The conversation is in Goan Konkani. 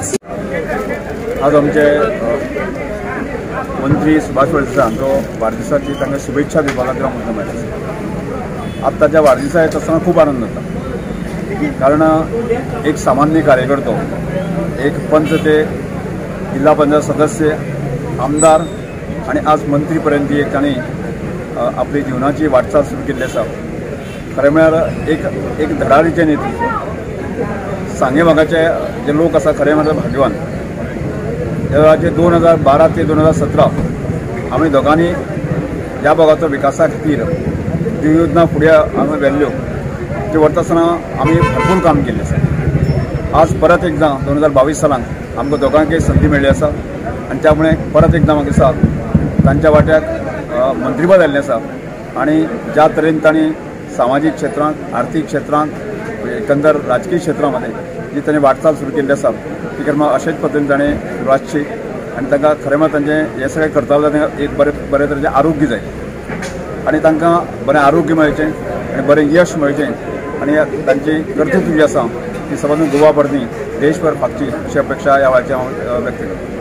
आज आमचे मंत्री सुभाष फळदेसाय हांचो वाडदिसाची तांकां शुभेच्छा दिवपा खातीर हांव मुद्दम आयला. आज ताच्या वाडदिसा येत आसतना खूब आनंद जाता, कारण एक सामान्य कार्यकर्तो, एक पंच ते जिल्हा पंचायत सदस्य, आमदार आनी आज मंत्री पर्यंत एक तांणी आपली जिवनाची वाटचाल सुरू केल्ली आसा. खरें म्हळ्यार एक धडाडीचें नेतृत्व. सांगे भागाचे जे लोक आसा खरें म्हळ्यार भाग्यवान. ह्या वेळाचेर 2012 ते 2017 आमी दोगांनी ह्या भागाचो विकासा खातीर ज्यो योजना फुडें आमी व्हेल्ल्यो त्यो व्हरता आसतना आमी भरपूर काम केल्लें आसा. आज परत एकदां 2022 सालान आमकां दोगांकय संदी मेळ्ळी आसा आनी त्यामुळे परत एकदां म्हाका दिसता तांच्या वाट्याक मंत्रीपद आयिल्लें आसा आनी ज्या तरेन तांणी सामाजीक क्षेत्रांत, आर्थीक क्षेत्रांत, एकंदर राजकीय क्षेत्रामध्ये जी तांणी वाटचाल सुरू केल्ली आसा ती खरें म्हळ्यार अशेच पद्दतीन ताणें सुरू आसची आनी तांकां खरें म्हळ्यार तांचें हें सगळें करता जाल्यार एक बरें तरेचें आरोग्य जाय आनी तांकां बरें आरोग्य मेळचें आनी बरें यश मेळचें आनी तांची कर्तृत्व जी आसा ती सबंद गोवा भर न्ही देशभर फांकची अशी अपेक्षा ह्या वेळाचेर हांव व्यक्त करता.